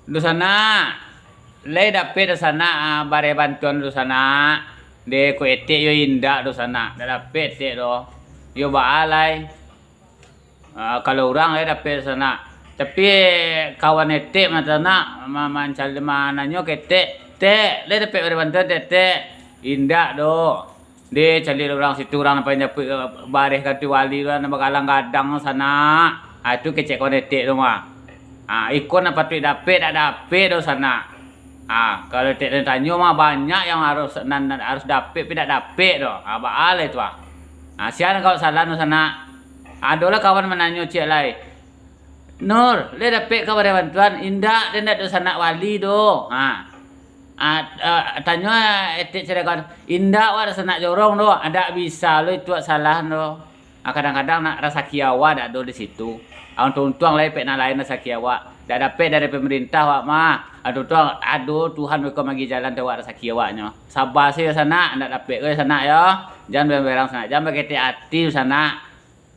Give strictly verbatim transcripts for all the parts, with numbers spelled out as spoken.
Dunsanak, lai dapek dunsanak, ah, bareh bantuan dunsanak? Deh, ko etek yo indak dunsanak, dak dapek etek doh. Yo baa lai. Ah, kalau urang lai dapek dunsanak. Tapi, kawan etek mah dunsanak, ma-, mancali, mananyo ka etek, "Tek, lai dapek bareh bantuan, Tek, Tek?" "Indak doh." Deh, caliak urang situ, urang nan paling dapek, eh, bareh kanti wali tu, nan bagalang gadang tu sanak. Ah, tu kecek kawan etek tu mah. Ah, iko nan patuik dapek, dak dapek doh sanak. Ah, kalau etek nan tanyo mah, banyak yang harus, nan, nan harus dapek, tapi dak dapek doh. Ah, baa lai tu ah. Ah, sia nan kawak salah tu sanak. Adolah kawan mananyo ciek lai. "Nur, lai dapek ka bareh bantuan?" "Indak, den dak ado sanak wali doh." Ha. Ah, ah, tanyo etek caliak kawan, "Indak, wak dak sanak jorong doh." Ah, dak bisa lo itu wak salah doh. Ah, kadang-kadang nak rasaki awak dak ado di situ. Ah, untuang-untuang lai pek nan lain rasaki awak. Dak dapek dari pemerintah wak mah. Ah, untuang-untuang ado Tuhan beko magi jalan dek awak rasaki awaknyo. Saba se yo sanak, ndak dapek ko yo sanak yo. Jan berang-berang sanak, jan baketek ati sanak.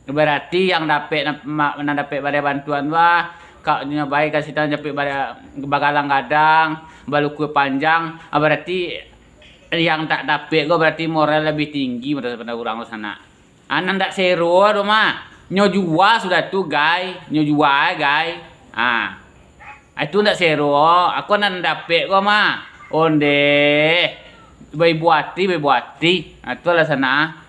Berarti yang dapek nan, ma-, nan dapek bareh bantuan tu ah, kak nyo bae ka situ dapek bareh, bagalang gadang, balukua panjang, ah, berarti yang tak dapek ko berarti moral lebih tinggi daripada urang tu sanak. Ah, nan dak sero tu mah, nyo jua sudah tu, gai, nyo jua, gai. Ah. Itu ndak sero, ako nan dapek ko mah. Ondeh. Baibu ati, baibu ati. Ah, tu lah sanak.